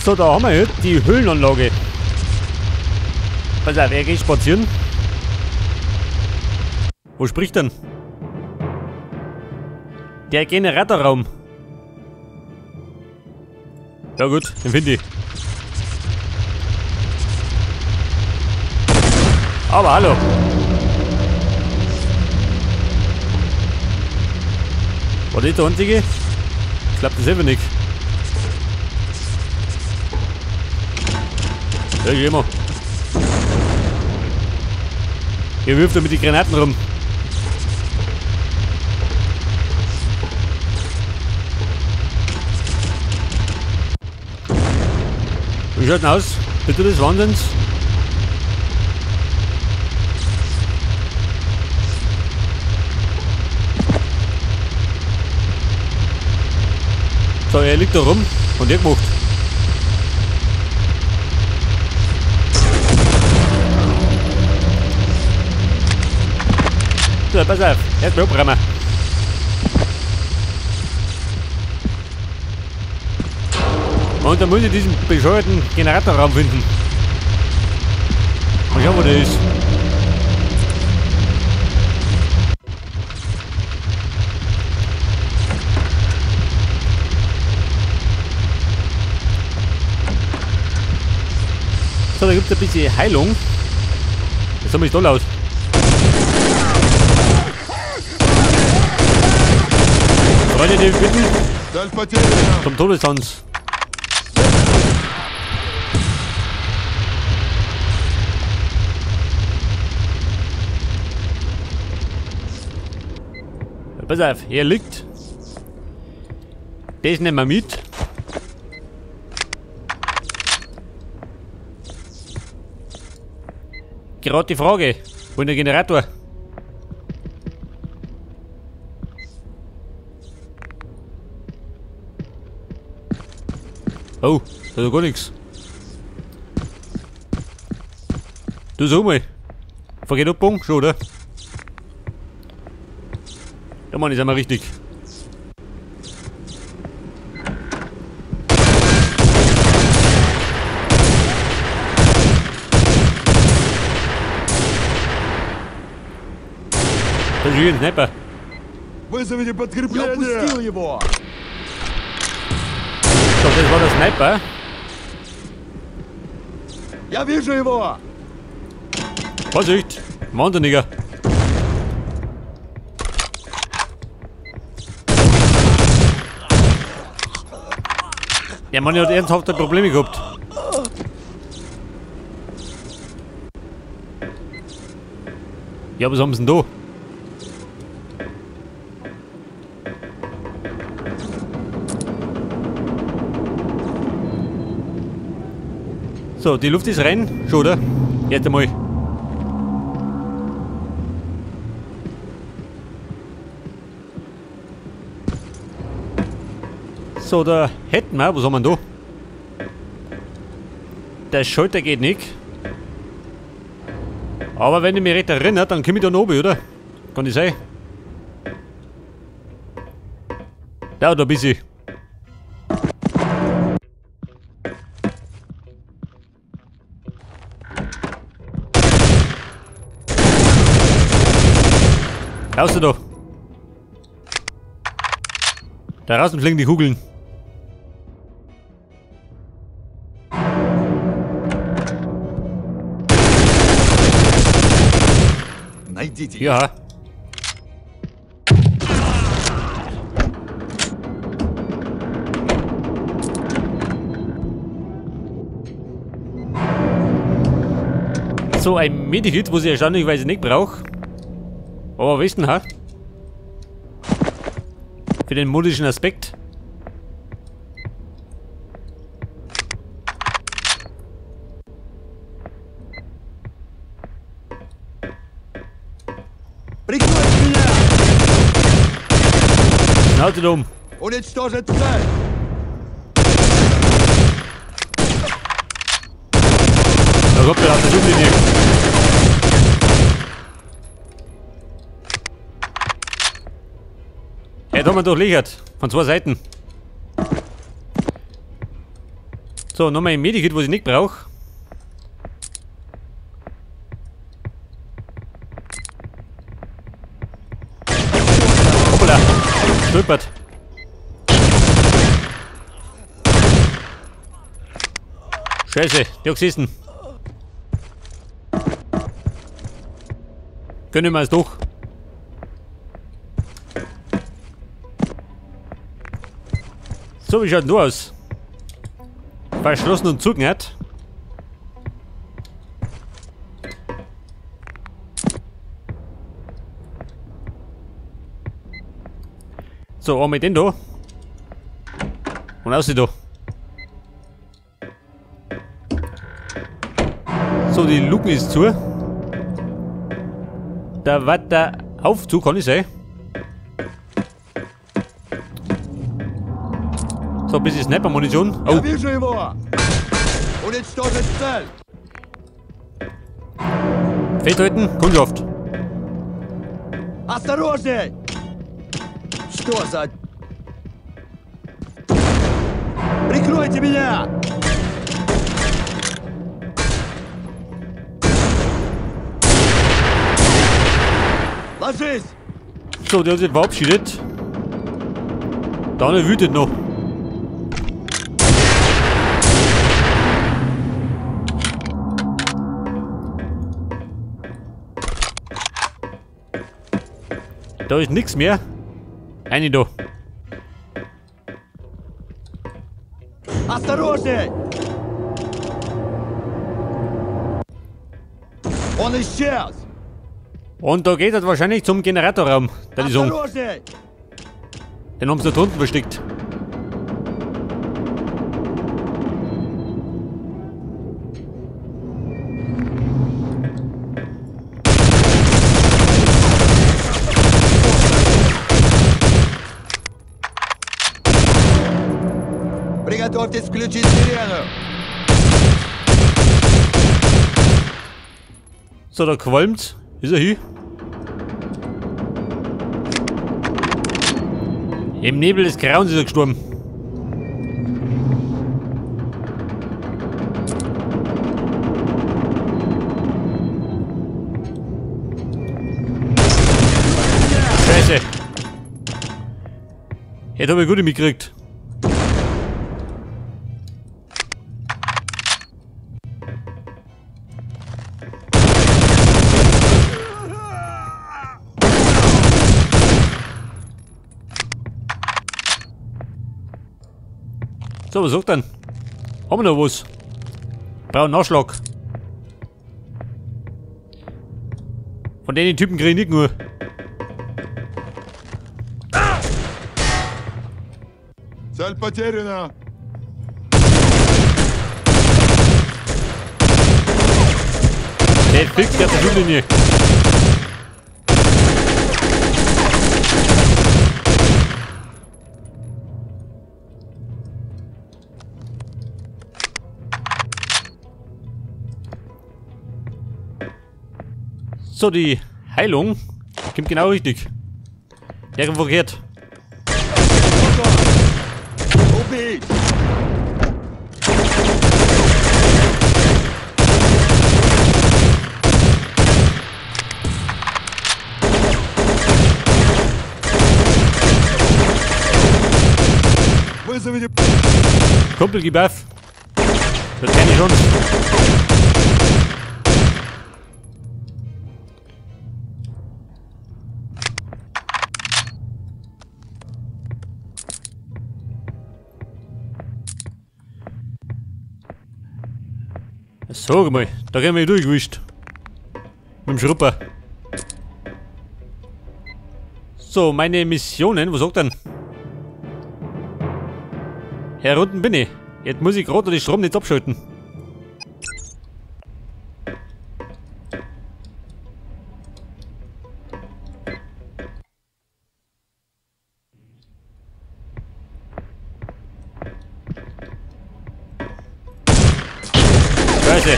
So, da haben wir jetzt die Höhlenanlage. Pass auf, er geht spazieren. Wo spricht denn? Der Generatorraum. Ja gut, den finde ich. Aber hallo. War das der einzige? Ich glaube, das ist eben nicht. Ja, gehen wir. Ihr wirft da mit den Granaten rum. Wie schaut denn aus? Bitte des Wahnsinns. So, er liegt da rum und er gemacht. So, pass auf, erstmal abräumen. Und dann muss ich diesen bescheuerten Generatorraum finden. Mal schauen, wo der ist. So, da gibt es ein bisschen Heilung. Das sieht mich toll aus. Freunde, die bitten zum Todestanz. Pass auf, hier liegt. Das nehmen wir mit. Gerade die Frage, wo ist der Generator? Oh, da ist ja gar nichts. Du sag mal. Vergeht Abbogen? Schon, oder? Ja, Mann, ist einmal richtig. Das ist ein Sniper. Вызовите подкрепление! Я упустил его! So, das war der Sniper. Я вижу его! Vorsicht! Wahnsinniger! Der Mann hat ernsthafte Probleme gehabt. Ja, was haben sie denn da? So, die Luft ist rein. Schon, oder? Jetzt einmal. So, da hätten wir, was haben wir denn da? Der Schalter geht nicht. Aber wenn ich mich recht erinnere, dann komme ich da oben, oder? Kann das sein? Da, da bin ich. Raus da! Da draußen fliegen die Kugeln. Ja. So ein Medikit, was ich erstaunlicherweise nicht brauche. Aber wissen, ha? Für den modischen Aspekt. Schnauze dumm. Уничтожить цель! Da kommt der auf der Suchlinie. Hey, da haben wir durchlöchert. Von zwei Seiten. So, nochmal ein Medikit, was ich nicht brauche. Hoppala. Stolpert. Scheiße, der hat gesessen. Gönnen wir es doch. So, wie schaut denn du aus? Verschlossen und zugenäht. So, einmal den da. Und aussieht da. So, die Luken ist zu. Da war der Aufzug, kann ich sein. So, ein bisschen Sniper-Munition. Oh. Festhalten, Kundschaft. Осторожней! Что за... Прикройте меня! Ложись! So, der hat sich verabschiedet. Da eine wütet noch. Da ist nichts mehr. Eine da. Осторожней! Он исчез! Und da geht er wahrscheinlich zum Generatorraum. Da die Song. Den haben sie da unten versteckt. Приготовьтесь включить сирену. So, da qualmt. Ist er hier? Im Nebel des Grauens ist er gestorben. Scheiße. Jetzt habe ich gut mitgekriegt. So, was sagt denn? Haben wir noch was? Brauchen Nachschlag. Von denen Typen kriege ich nicht nur. Цель потеряна. Der fix der Schusslinie. So, die Heilung kommt genau richtig. Der verkehrt. Kumpel, gib auf. Das kenn ich schon. Sag mal, da haben wir durchgewischt. Mit dem Schrupper. So, meine Missionen, was sagt denn? Hier unten bin ich. Jetzt muss ich gerade den Strom nicht abschalten. Scheiße.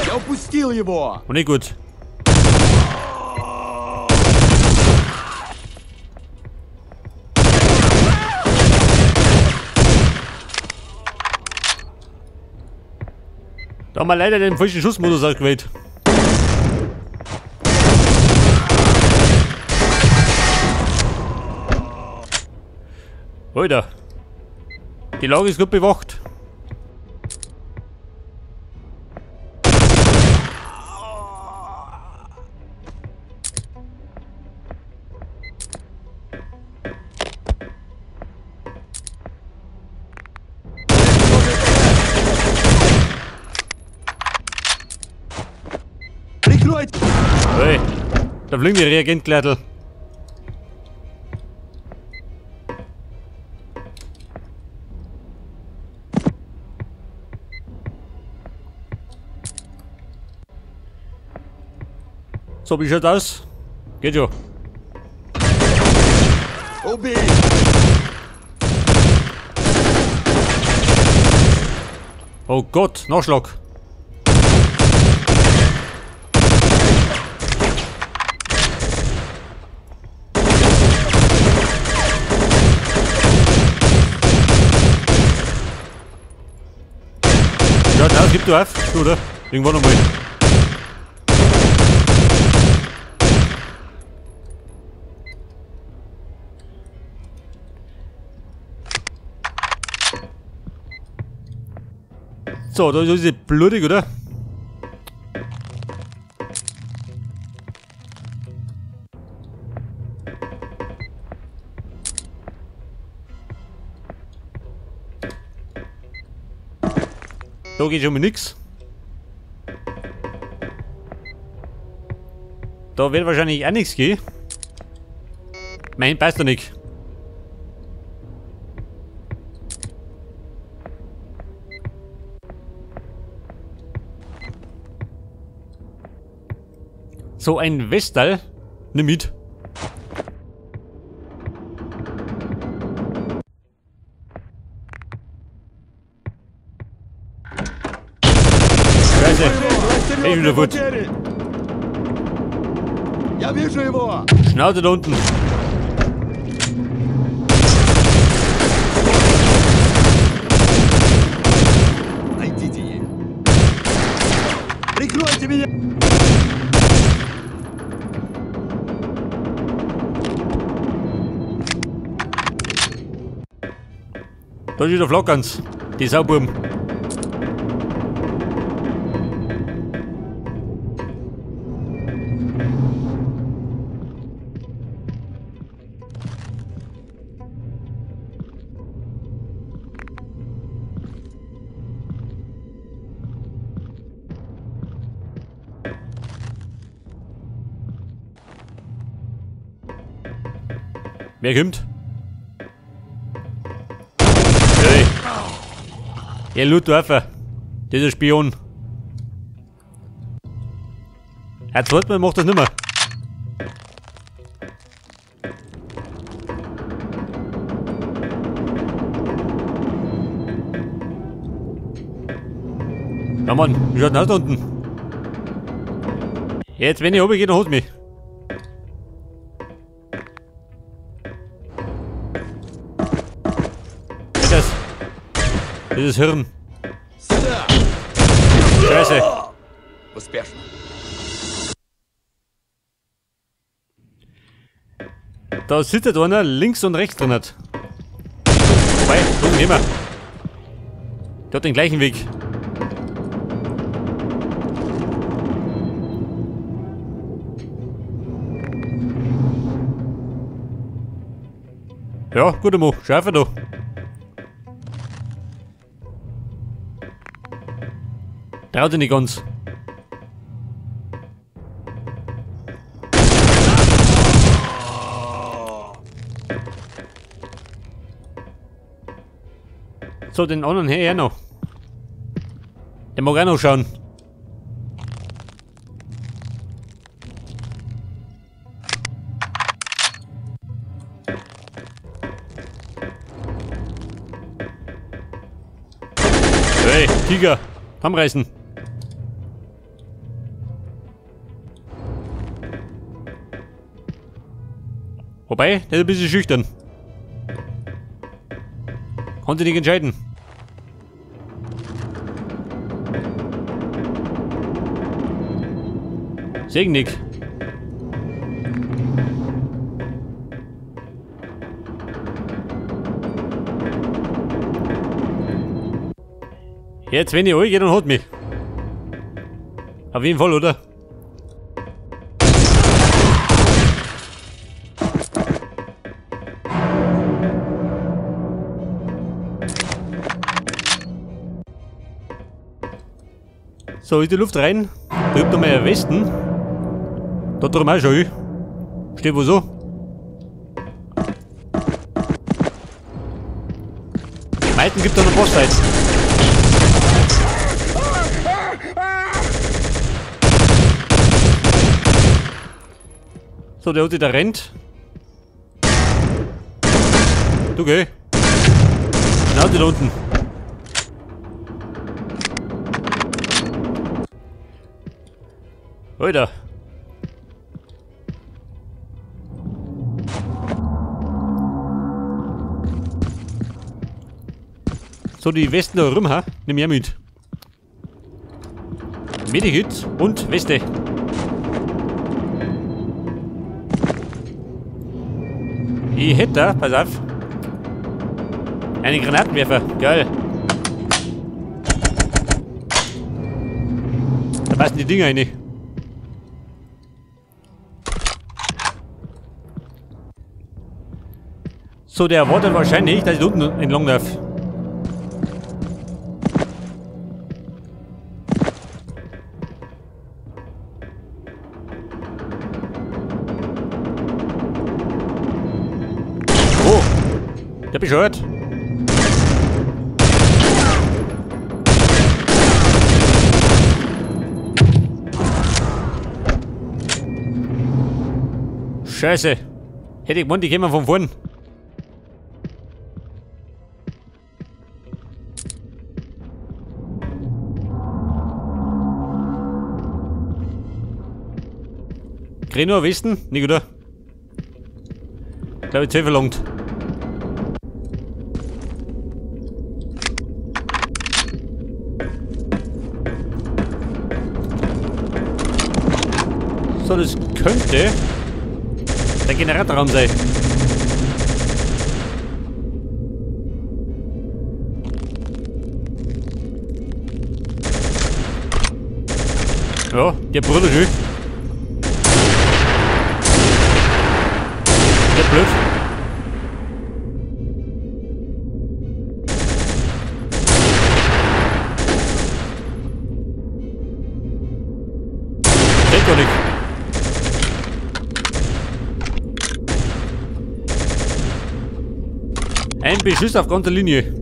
Я упустил его. Und nicht gut. Da haben wir leider den falschen Schussmodus ausgewählt. Alter. Die Lage ist gut bewacht. Hey, da fliegen die Reagentglättel. So, wie schaut aus? Geht schon. Oh Gott, Nachschlag. Ja, das gibt du auf, oder? Irgendwann nochmal. So, da ist sie blutig, oder? Da geht schon mal nix. Da wird wahrscheinlich auch nichts gehen. Mein passt doch nicht. So ein Westal. Nimm mit. Scheiße. Ich bin wieder gut. Schnauze da unten. Da ist wieder Flackerns. Die Saububen. Wer kommt? Hey. Ja, Luftwaffe. Dieser Spion. Er zweite Mal macht das nicht mehr. Ja Mann, wie schaut denn aus da unten? Jetzt, wenn ich runter gehe, dann holt mich. Dieses Hirn. Scheiße. Da sitzt einer links und rechts drin hat. Wobei, gucken wir. Der hat den gleichen Weg. Ja, guter Mo, schärfer da. Traut sich nicht ganz. So, den anderen her noch. Der mag auch noch schauen. Hey, Tiger, zusammenreißen. Wobei, der ist ein bisschen schüchtern. Konnte nicht entscheiden. Seh nicht. Jetzt, wenn ich gehe, dann hat mich. Auf jeden Fall, oder? So, ist die Luft rein. Da gibt noch mal Westen. Da drüben auch schon. Steht wo so. Meisten gibt da noch Bossfights. So, der hat sich da rennt. Du geh. Schnauze da unten. Alter. So, die Westen da rum, ha? Nimm ich mit. Medikit und Weste. Ich hätte da, pass auf, einen Granatenwerfer. Geil. Da passen die Dinger rein. So, der erwartet wahrscheinlich, dass ich da unten entlang darf. Oh, der bescheuert. Scheiße. Hätte ich gemeint, die kämen von vorn. Krieg ich nur Westen? Nicht, oder? Ich glaube, ich 10 verlangt. So, das könnte der Generatorraum sein. Ja, der Bruder schön. Der blöd. Geht doch nicht. Ein Beschuss auf ganzer Linie.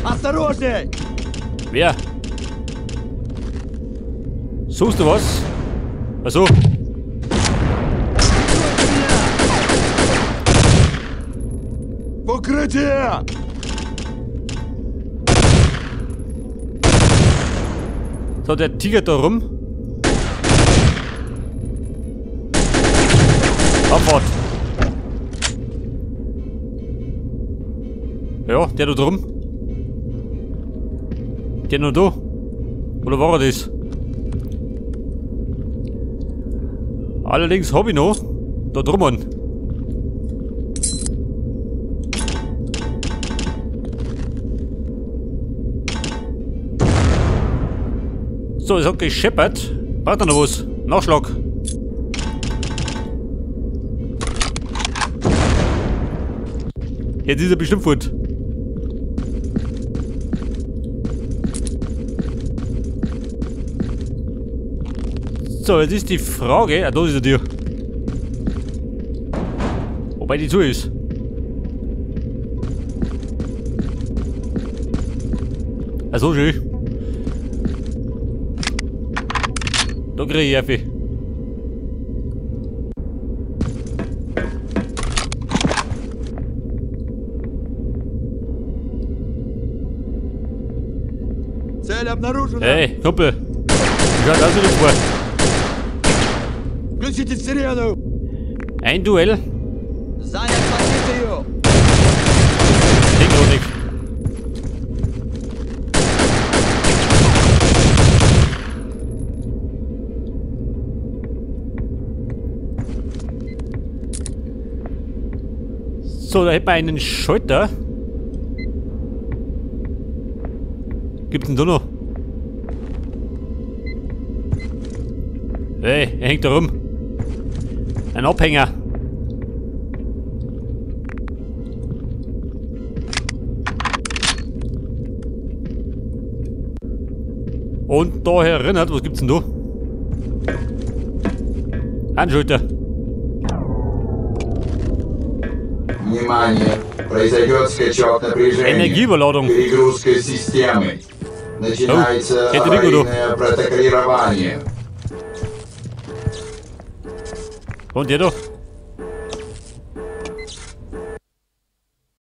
Осторожней! Wer? Suchst du was? Achso. Укрытие! So, der Tiger da rum. Abfahrt. Ja, der da drum. Der noch da. Oder war er das? Allerdings hab ich noch da drum an. So, es hat gescheppert. Braucht er noch was? Nachschlag. Jetzt ist er bestimmt fort. So, jetzt ist die Frage. Ah, da ist die Tür. Wobei die zu ist. Ah, so schön. Da krieg ich Effi. Цель обнаружена. Hey, Kumpel. Wie schaut aus mit dem Sport? Включите сирену. Ein Duell. Занят позицию. Ding noch nicht. So, da hätten wir einen Schalter. Gibt's denn da noch? Hey, er hängt da rum. Ein Abhänger. Und da erinnert, was gibt's denn da? Ein Schalter. Внимание! Произойдет скачок напряжения. Energieüberladung. Перегрузка системы. Начинается Oh, hätte nicht gut. аварийное протоколирование. Und der doch.